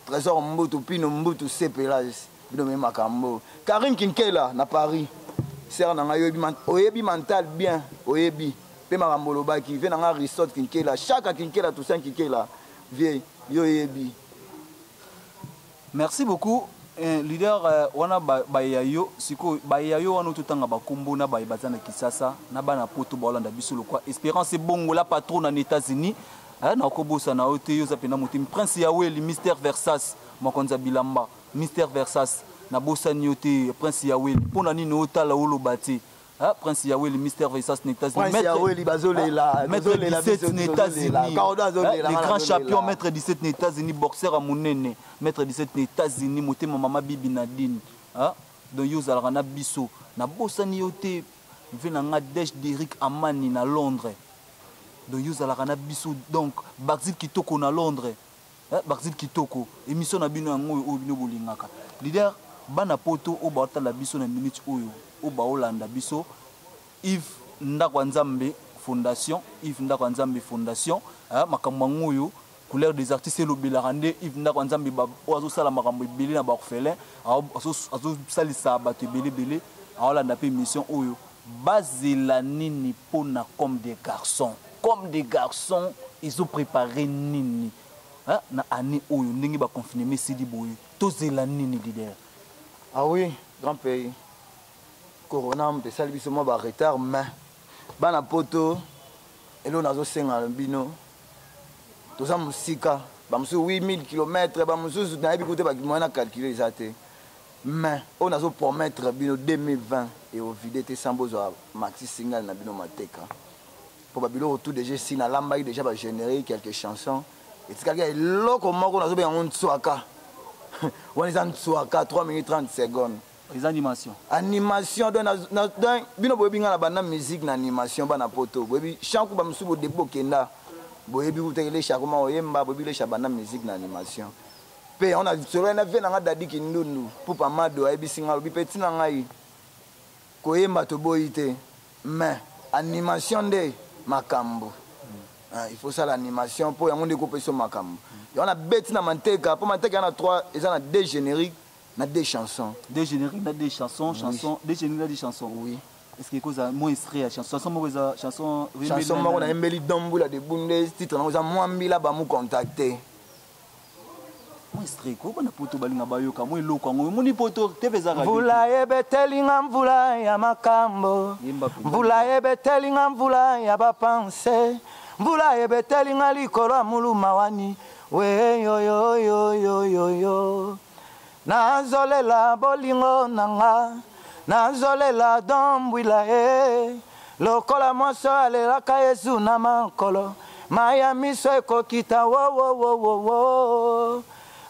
Trésor Mbutu, Pino Mbutu, Sepelage, bino me makambo. Karine Kinkela na Paris, sere na ngai, oyebi mental bien, oyebi mpe makambo olobaki. Vie na ngai Aristote Kinkela, Chaka Kinkela, Toussaint Kinkela, vie yo oyebi. Merci beaucoup. Leader, wana baya yo sikoyo, baya yo wana totanga bakombo na baye baza na Kisasa na bana poto baolanda biso lokwa Espérance Ebongola patron na États-Unis. Nakobosana yo te, yo oza mpena motemi. Prince Yaweli, Mister Versas, mokonzi ya bilamba, Mister Versas, nabosani yo te. Prince Yaweli, mpo na nini otala oloba te? Ah, Prince Yaweli, Mister Versas na États-Unis. Prince Yaweli bazolela. Maître 17 na États-Unis, le grand champion Maître 17 na États-Unis, boxeur ya monene, Maître 17 na États-Unis, motema mama Bibi Nadine. Ah, donc yo ozalaka na biso, nabosani yo te. Mve na nga Dej Derik Amani na Londres, donc yo ozalaka na biso. Donc Baxil Kitoko na Londres, Baxil Kitoko, émission na bino yango oyo bino bolingaka. Leader, bana poto oyo baotala biso na minute oyo, oyo baolanda biso, Yves Ndako ya Nzambe Fondation, Yves Ndako ya Nzambe Fondation, makambo yango oyo Couleur des artistes elobelaka nde Yves Ndako ya Nzambe oyo azosala makambo ebele na baorphelin, azosalisa bato ebele ebele, aolanda mpe émission oyo. Bazela nini mpona Comme des garçons? Comme des garçons ezoprépare nini na année oyo, ndenge baconfinement esili boye? Tozela nini, leader? Ah oui, grand pays, corona moto esali biso mwa baretard, mais bana poto, eloko nazosenga na bino, toza mosika, bamosusu 8000 km, bamosusu nayebi kute moyen na calcule eza te, mais oyo nazopromettre bino, 2020 eovide te sans bozwa maxi single na bino Mateka, mpo babiloko tout déjà esi nalambaki déjà, bagénérique, quelques chansons etikaki. Eloko moko nazobenga yango ntswaka wana, eza ntswaka 3 minutes 30 secondes. Eza animation. Animation. Donc donc bino boyebi nga na banda musique na animation. Bana poto boyebi chanku, bamosusu bodebi bokenda, boyebi kuta Elesha akoma oyemba, boyebi Lesha banda musique na animation. Mpe yango na solo na vie na nga, Dadi Kindundu Pupa Mado ayebisi nga, alobi: "Petit na ngai, koyemba toboyi te, mais animation nde makambo. Ah, il faut sala animation mpo yango nde ekopesa makambo." Yango nabeti na manteka, mpo manteka eza na 3, eza na deux génériques na deux chansons. Deux génériques na deux chansons, chanson, deux génériques na deux chansons. Oui. Est ce que ekozala mo extrait ya chanson, chanson moko eza chanson? Chanson moko nayembeli Dombula de Bunde, titre nango eza Mwambila bamu contacte. Mo extrait ko bana poto balinga bayoka mo eloko yango, omoni poto te mpe eza. Mvula ebetelinga, mvula ya makambo. Yemba mpenza. Mvula ebetelinga, mvula ya bapensées, mvula ebetelinga likolo ya muluma wani weyoyoyoyoyo. Nazolela bolingo na nga, nazolela Dombwila e lokola mwasi oyo alelaka Yesu na makolo, mai ya miso ekokita wowowowowo.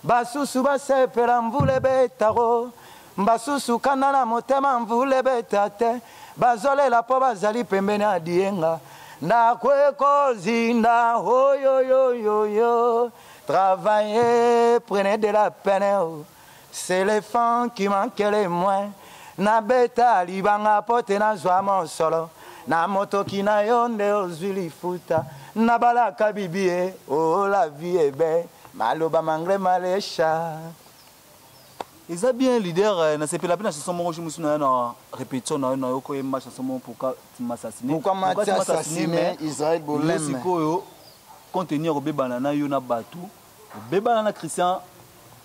Basusu basepela mvula ebetako, basusu kanda na motema, mvula ebeta te, bazolela mpo bazali pembeni ya dienga, ndako ekozinda oyoyoyoyo. Travaillez, prenez de la peine, oh. C'est l'enfant qui manque le moins. Nabeta libanga po te nazwa mosolo na motoki na yo nde ozwi lifuta. Nabalaka bibi e oh, la vie est belle, maloba mangre malesha. Eza bien, leader. Nasepela mpe na chanson moko mosusu na yo, na répétition na yo, na yo koyemba chanson moko, "Pourquoi tu m'assassiné". Pourquoi m'as-tu assassiné, Israël Bolem. Sikoyo contenu ya kobebana na yo na bato, obebana na Christian,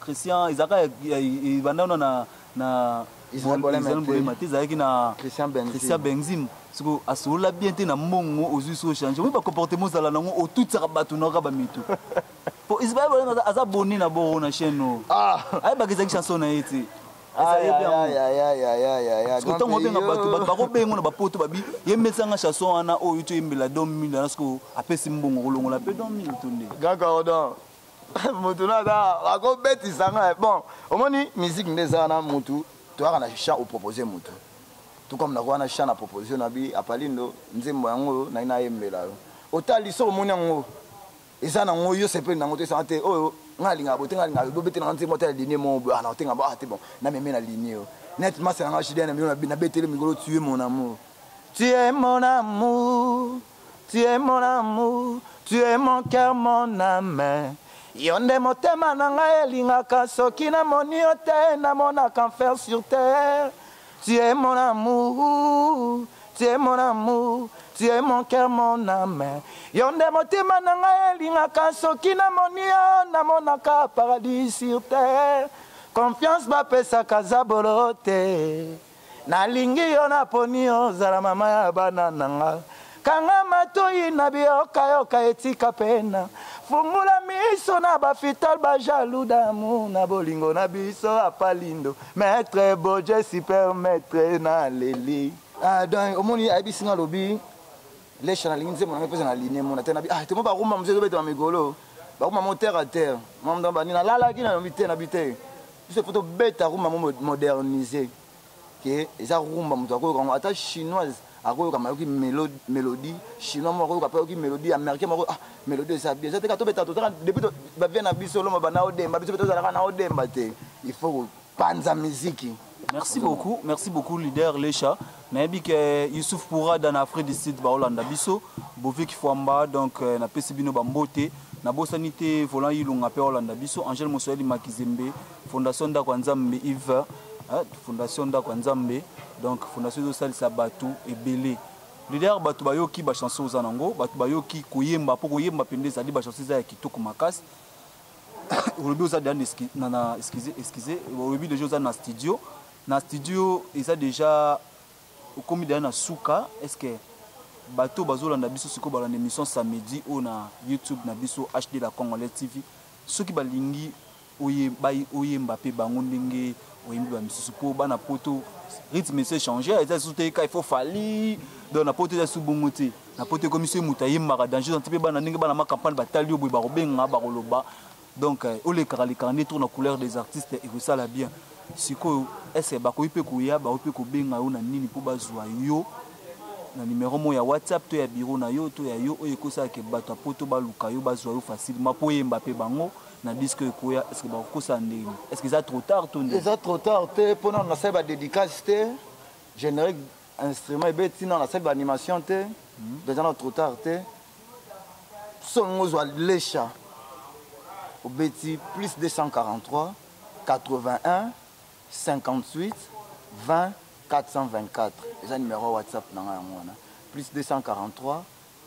Christian ezalaka ebanda wana na Israël Bolem. Israël te. Bolema te, ezalaki na Christian Benzim. Christian Benzim. Siko asolola bien te na mbongo ozwi, so ochange oyi bacomportement ozala nango, otutisaka bato naoka bamito po Israël Bolem aza boni na boro na chaîne oyo. Ah. Ayebaka ezalaki chanson na ye te. Aïe, aïe, aïe, aïe, aïe, aïe, aïe, aïe. Ntango obenga bato, bato bakobenga na bapoto, babi yembesanga chanson wana oyo toyembela Don Mille wana, siko apesi mbongo kolongola mpe Don Mille to nde. Grand cordon, motu na aza akobetisa nga. Bon, omoni musique nde eza wana, motu toyaka na champ opropose motu, tout comme nakoka na champ na propose na bi apalindo nzembo yango oyo nai nayembela yo. Otali soki omoni yango eza nango, yo sepeli nango te, esanga te oyo nga alingaka boye te, nga alingaka bobetelanga nzembo ata ya linie moko boye. Ah, na otenga bo, ah te, bon, nameme na linie oyo net masa nanga jidn na mino nabeteli mikolo "Tu es mon amour". Tu es mon amour, tu es mon amour, tu es mon cœur, mon âme. Yo nde motema na ngai elingaka, soki namoni yo te, namonaka enfer sur terre. Tu es mon amour, tu es mon amour, tu es mon cœur, mon âme. Yo nde motema na ngai elingaka, soki namoni yo, namonaka paradis sur terre. Confiance bapesaka zabolo te. Nalingi yo, naponi yo, ozala mama ya bana na nga. Kanga matoi na biyokayoka, etika pena, fungula miso na bafital bajaloux d'amour na bolingo na biso. Apalindo maître boje super maître na leli. Ah, donc omoni ayebisi nga, alobi: "Lesha, nalingi nzembo nanga mpeza na linie mona te." Nabi: "Ah, temo barumba mosusu ezobetama mikolo, barumba mo terre à terre, mamda bani." Nalalaki nalobi te, nabi te, biso faut tobeta rumba mo modernisé ke eza rumba moto akoyoka yango, ata chinoise akoyoka, mayoki mélodie chinois moko akoyoka, mpe ayoki mélodie américain moko. Ah, mélodie eza bien, eza te ka tobeta totaka depuis bavie na biso loma bana odemba, biso mpe tozalaka na odemba te, il faut kopanza miziki. Merci beaucoup, merci beaucoup, leader Lesha. Nayebi ke Youssouf Pourada na Afrique du Sud baolanda biso, Bovik Fwamba, donc napesi bino bambote. Nabosani te Volant Ilunga mpe aolanda biso, Angèle Mosoyeli Makizembe, Fondation Ndako ya Nzambe, Yves, Fondation Ndako ya Nzambe, donc fondation ezosalisa bato ebele. Leader, bato bayoki bachanson oza nango, bato bayoki koyemba, mpo koyemba mpenza ezali bachanson eza ya kitoko makasi. Olobi oza déjà na excuse, excuse, olobi déjà oza na studio, na studio eza déjà, okomi déjà na suka. Est ce que bato bazolanda biso sikoyo, balanda émission samedi oyo na YouTube na biso HD La Congolais TV, soki balingi oyemba mpe bango ndenge oyembi bamisusu, mpo bana poto rythme ese change, eza lisusu te ka il faut Fally, donc na poto eza lisusu bongo te. Na poto ekomi soki moto ayembaka danger nti mpe bana ndenge bana macampagne batali yo boye, bakobenga, bakoloba, donc olekaka lekaka nde tour na Couleur des artistes ekosala bien. Sikoyo ese bakoki mpe koya, bakoki mpe kobenga yo na nini mpo bazwa yo na numero moko ya WhatsApp to ya bureau na yo to ya yo oyo ekosalaka bato ya poto baluka yo, bazwa yo facilement mpo oyemba mpe bango? Na disque ekoya, est ce que bakokosa ndenge? Est ce que eza trop tard to ndenge? Eza trop tard te, mpo nano nasali badédicace te, générique instrument ebeti, nano nasali baanimation te. Eza nano trop tard te. So olingi ozwa Lesha, obeti plus 243 81 58 20 424. Eza numéro ya WhatsApp na ngai yango wana, plus 243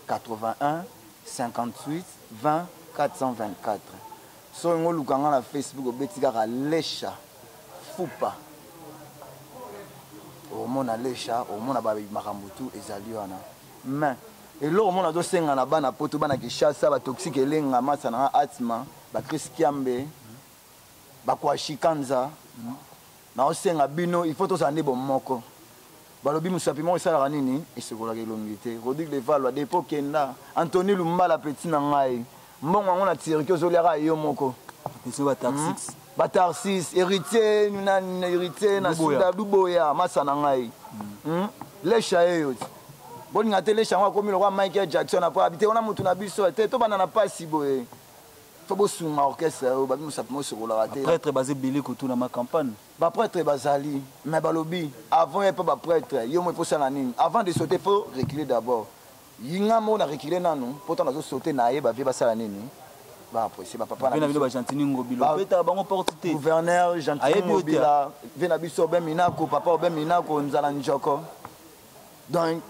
81 58 20 424. So olingi oluka nga na Facebook, obeti kaka Lesha Fupa, omona Lesha, omona makambo tu ezali wana. Mais eloko mona azosenga na bana Poto, bana Kinshasa, batoxique elenga masa na nga atma, bachris Kiambe, bakwashi kanza, naosenga bino, il faut tozala nde bomoko. Balobi mosapi moko esalaka nini? Esokolaka elongi te. Rodrigue Levalwa depo kenda, Antony Lumbala, petit na ngai, mbongo yango na Turki ozoliaka yo moko. Biso batarsis. Batarsis, héritier nani, héritier na suda Duboya, masa na ngai. Lesha yeyo ti bolinga te. Lesha yango akomi lokwa Michael Jackson apo abi te wana motu na biso te. Tobanda na pasi boye, fo bosunga orchestre oyo. Babi mosapi mosokolaka te. Prêtre baza ebele kotuna ma campagne. Baprêtre bazali, mais balobi avant ye mpe baprêtre yo mo ifosala nini? Avant de sauter, faut reculer d'abord. Yinga moko na reculer nanu mpo ntango nazosauter na ye, bavie basala nini? Baapprécie bapapa. Na bino bagentini Ngobila, obetaka bango porte te. Gouverneur Gentini Ngobila, vie na biso Obe Minako, papa Obe Minako nzala njoko. Donc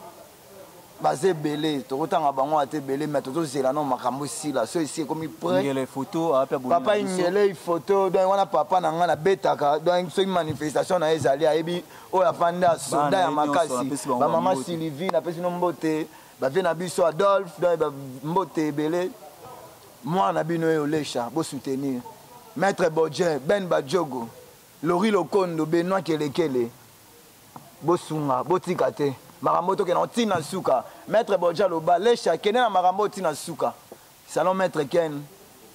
baza ebele, tokotanga bango ata ebele, mais tozozela no makambo esila. So esi ekomi prêt, photo. Papa Ingele photo, donc wana papa na ngai nabetaka. Donc soki manifestation na ye ezali, ayebi oyo afandi asoda ya makasi. Bamama Sylvie, napesi no mbote. Bavie na biso Adolphe, donc mbote ebele. Mwana na bino oyo Olesha, bosoutenir maître Bodjen Ben Badjogo, Lori Lokondo, Benoit Kelekele. Bosunga, botika te makambo, tokende ntina suka. Maître Bodja aloba Lesha kende na makambo ntina suka. Salon maître Ken,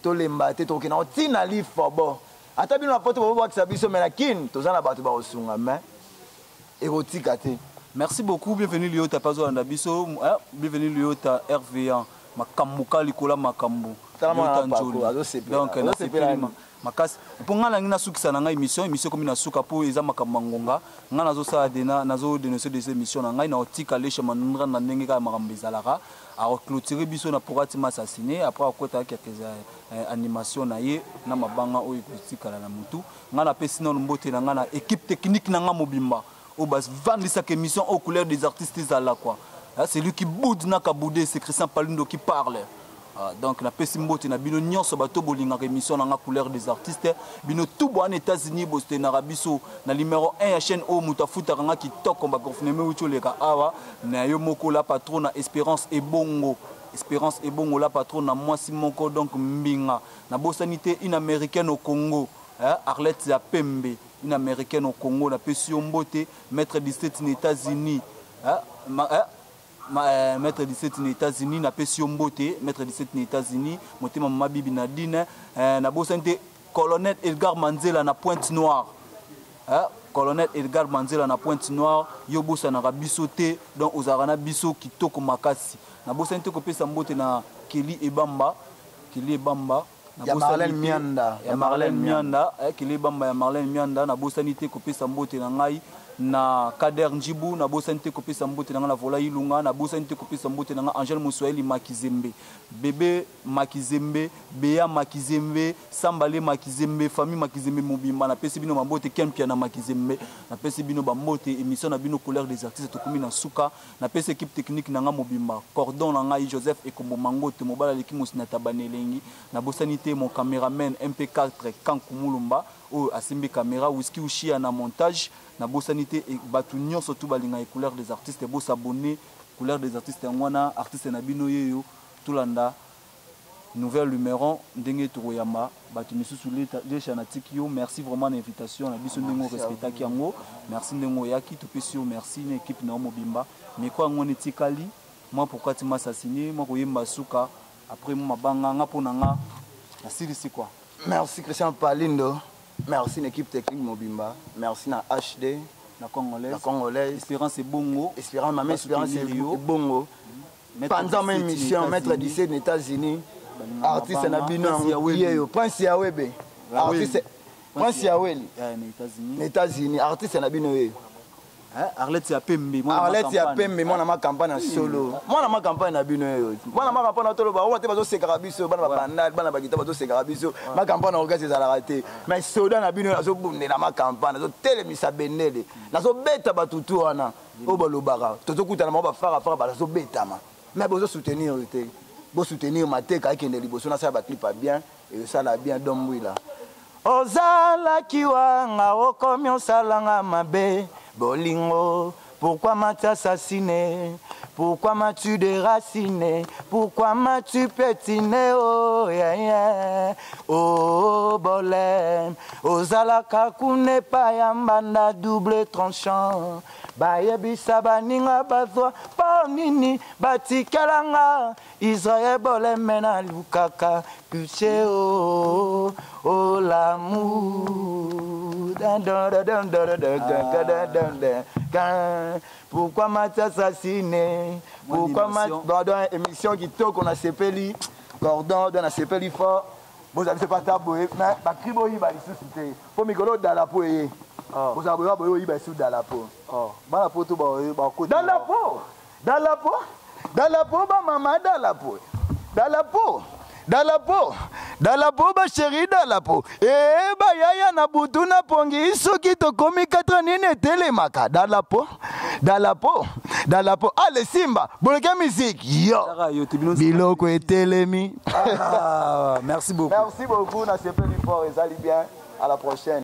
tolemba te, tokende ntina lifobo. Ata bino na Poto bobwakisa biso, me na Kine toza na bato bakosunga, mais ekotika te. Merci beaucoup. Bienvenue Liota pazolanda biso, bienvenue Liota RV1, makambo ka likolo makambo. Donc nasepeli makasi mpo ngai nangi nasukisa na ngai émission. Émission ekomi na suka mpo eza makambo ya ngonga. Ngai nazosala dena, nazodénonce des émission na ngai na otika Lesha Manundra na ndenge kaka makambo ezalaka, aclôturer biso na Pourati Assassiné. Après akota quelques animation na ye na mabanga oyo ekotikala na motu. Ngai napesi nano mbote na ngai na équipe technique na ngai mobimba oyo bavandisaka émission oyo Couleur des artistes ezala quoi. C'est lui qui boude na kaboude, c'est Christian Palundo qui parle. Ah, donc napesi mbote na bino nyonso bato bolingaka émission na nga Couleur des artistes. Bino tout boa na États-Unis, bostenaka biso na numéro 1 ya chaîne oyo moto afutaka nga kitoko. Baconfineme uti oleka awa na yo moko la patron na Espérance Ebongo, Espérance Ebongo la patron na mwasi moko. Donc mbinga nabosani te, une Américaine au Congo, eh, Arlette ya Pembe, une Américaine au Congo, napesi yo mbote. Maître 17 na États-Unis, eh, eh, maître 17 na États-Unis, napesi yo mbote. Maître 17 na États-Unis, motema mama Bibi Nadine. Nabosani te colonel Edgar Manzela na Pointe Noire, colonel Edgar Manzela na Pointe Noire, yo bosanaka biso te, donc ozalaka na biso kitoko makasi. Nabosani te kopesa mbote na Keli Ebamba, Keli Ebamba. Ya Marlène Mianda. Ya Marlène Mianda, Keli Ebamba ya Marlène Mianda. Nabosani te kopesa mbote na ngai na Kader Njibu. Nabosani te kopesa mbote na ngai na Vola Ilunga. Nabosani te kopesa mbote na ngai Angèle Moswahili Makizembe, bébé Makizembe, Beya Makizembe, Sambale Makizembe, famille Makizembe mobimba, napesi bino bambote. Kempia na Makizembe, napesi bino bambote. Émission na bino Couleur des artistes, tokomi na suka. Napesi équipe technique na nga mobimba, cordon na ngai Joseph Ekombo Mangote, mobala aleki mosi na tabana elengi. Nabosani te mon caméraman MP4 Kanku Mulumba oyo asimbi caméra, Whisky Ushia na montage. Nabosani te bato nyonso tu balingaka Couleur des artistes, bosabonner Couleur des artistes. Yango wana artiste na bino yeyo. Tolanda nouvelle numéro ndenge tokoyamba bato misusu. Lesha, natiki yo. Merci vraiment na invitation na biso, ndenge orespectaki yango. Merci ndenge oyaki, topesi yo merci na équipe na yo mobimba. Meko yango wana etikali mwa Pourquoi tu m'as assassiné, mwa koyemba suka, après mwa mabanga nga mpo na nga nasilisi quoi. Merci Christian Palindo, merci na équipe technique mobimba, merci na HD na Congolaise, na Congolaise. Espérance Ebongo. Espérance, mama Espérance Ebongo, panza ma émission, maître 17 na États-Unis. Artiste na bino yeyo, Prince Yawebe, artiste Prince Yaweli na États-Unis, artiste na bino yeyo. Arlette ya Pembe. Arlette ya Pembe, mwana ma campagne ya solo, mwana ma campagne na bino oyo, mwana ma campagne. Toloba oyo te, bazosekaka biso bana babandal, bana bagita, bazosekaka biso. Ma campagne orchestre ezalaka te, mais soda na bino azobundela ma campagne, azotelemisa bendele, nazobeta batutu wana oyo balobaka tozokutana bango bafarafara, bazobetama, mais bozosoutenir te. Bosoutenir Mateka, akende liboso, nasala baclip ya bien, esala bien. Dombwila ozalaki wanga, okomi osalanga mabe. Bolingo, pourquoi m'as-tu assassiné? Pourquoi m'as-tu déraciné? Pourquoi m'as-tu piétiné? Oh, yeah. Oh, bolem. Ozalaka kuna epai ya mbanda, double tranchant. Bayebisa baninga bazwa mpo nini batikelanga Israel Boleme nalukaka kuche. Oh, oh, l'amour. Pourquoi m'as-tu assassiné? Pourquoi m'as Bon, émission kitoko, nasepeli. Cordon don, nasepeli fort. Bozala biso pata boye, mais bacri boyiba lisusu te, mpo mikolo odala po eye bozala boye, boye oyiba lisusu dala po. Bana poto bakoti. Dala po, dala po, dala po, bamama, dala po, dala po, dala po, dala po, bachéri, dala po. E bayaya na butu na pongi, soki tokomi 4 nini etelemaka. Dala po, dala po, dala po. Ale simba boleke musique yo. Kaka yo te, bino. Biloko etelemi. Ah, merci beaucoup. Merci beaucoup, nasepeli fort, ezali bien. À la prochaine.